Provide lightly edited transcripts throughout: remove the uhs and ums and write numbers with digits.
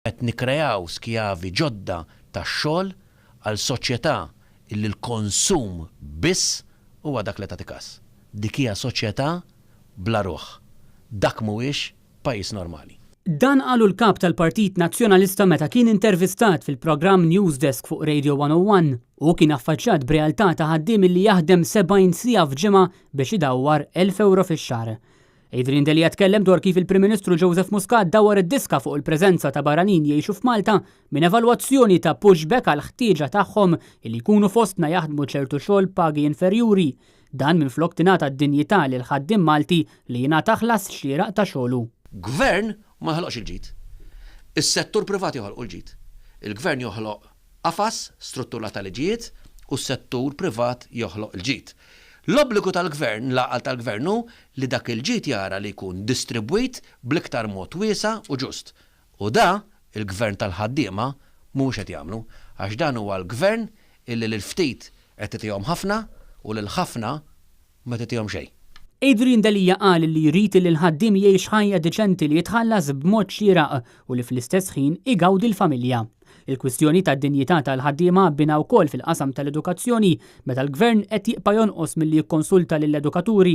Qed nikkreaw skjavi ġodda tax-xogħol għal soċjetà illi l-konsum biss huwa dak li tagħti kas. Dik hija soċjetà bla ruħ. Dak mhuwiex pajjiż normali. Dan qalu l-Kap tal-Partit Nazzjonalista meta kien intervistat fil-programm Newsdesk fuq Radio 101. Hu kien affaċċjat b'realtà ta' ħaddiem illi jaħdem 70 siegħa f'ġimgħa biex idawwar 1,000 ewro fix-xahar. Adrian Delia tkellem dwar kif il-Prim Ministru Joseph Muscat dawwar id-diska fuq il-preżenza ta' barranin jgħixu f'Malta minn evalwazzjoni ta' pushback għall-ħtieġa tagħhom li jkunu fostna jaħdmu ċertu xogħol b'pagi inferjuri. Dan minflok tingħata d-dinjità lill-ħaddiem Malti li jingħata ħlas xieraq ta' xogħlu. Gvern ma joħloqx il-ġid. Is-settur privat joħolqu l-ġid. Il-gvern joħloq qafas, struttura ta' liġijiet u s-settur privat joħloq il-ġid. L-obbligu tal-gvern, l-għaqal tal-gvern hu li dak il-ġid jara li jkun distribwit bl-iktar mod wiesa' u ġust. U da, il-gvern tal-ħaddiema mhuwiex qed jagħmlu, għax dan huwa l-gvern illi lill-ftit qed itihom ħafna u lill-ħafna ma titihom xejn. Adrian Delia qal li jrid li l-ħaddiem jgħix ħajja diċenti li jitħallas b'mod xieraq u li fl-istess ħin igawdi l-familja. Il-kwistjoni tad-dinjità tal-ħaddiema abbina wkoll fil-qasam tal-edukazzjoni meta l-Gvern qed jibqa' jonqos milli jikkonsulta lill-edukaturi.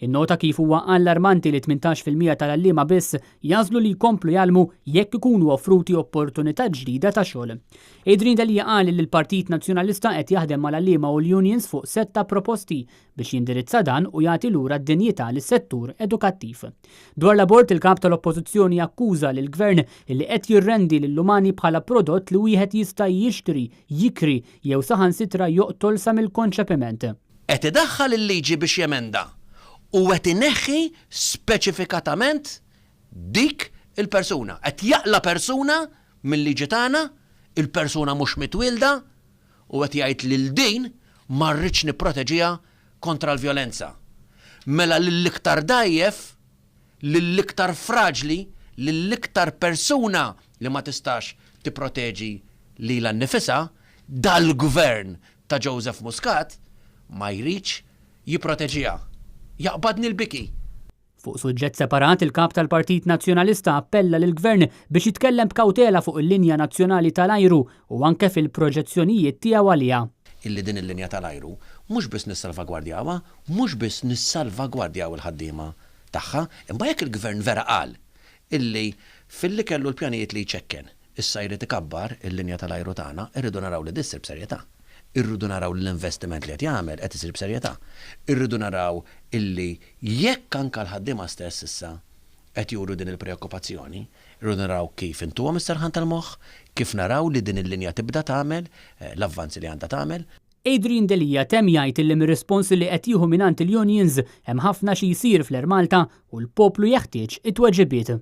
Innota kif huwa allarmanti li 18% tal-għalliema biss jagħżlu li jkomplu jgħallmu jekk ikunu offruti opportunità ġdida ta' xogħol. Adrian Delia qal li l-Partit Nazzjonalista qed jaħdem mal-għalliema u l-unions fuq sett ta' proposti biex jindirizza dan u jagħti lura d-dinjità lis-settur edukattiv. Dwar l-abort, il-Kap tal-Oppożizzjoni akkuża lill-Gvern li qed jirrendi lill-umani bħala prodott li wieħed jista' jixtri, jikri jew saħansitra joqtol sa mill-konċepiment. Qed idaħħal il-liġi biex jemenda u qed ineħħi speċifikatament dik il-persuna. Qed jaqla' persuna mil-liġi tagħna, il-persuna mhux mitwielda, u qed jgħid lil din ma rridx nipproteġiha kontra l-vjolenza. Mela lill-iktar dgħajjef, lill-iktar fraġli, lill-iktar persuna li ma tistax tipproteġi lilha nnifisha, dal-Gvern ta' Joseph Muscat ma jridx jipproteġiha. Jaqbadni l-biki. Fuq suġġett separat, il-Kap tal-Partit Nazzjonalista appella lill-Gvern biex jitkellem b'kawtela fuq il-linja nazzjonali tal-ajru u anke fil-proġezzjonijiet tiegħu għaliha. Illi din il-linja tal-ajru mhux biss nissalvagwardjawha, mhux biss nissalvagwardjaw il-ħaddiema tagħha, imma jekk il-Gvern vera qal illi filli kellu l-pjanijiet li jċekken, issa jrid ikabbar il-linja tal-ajru tagħna, irridu naraw li din ssir b'serjetà. Irridu naraw li l-investiment li qed jagħmel qed isir b'serjetà. Irridu naraw illi jekk anke l-ħaddiema stess issa qed juru din il-preokkupazzjoni, irridu naraw kif intuhom is-serħan tal-moħħ, kif naraw li din il-linja tibda tagħmel l-avvanzi li għandha tagħmel. Adrian Delia temm jgħid illi mir-rispons li qed jieħu mingħand il-unions hemm ħafna xi jsir fl-Air Malta u l-poplu jeħtieġ it-tweġibiet.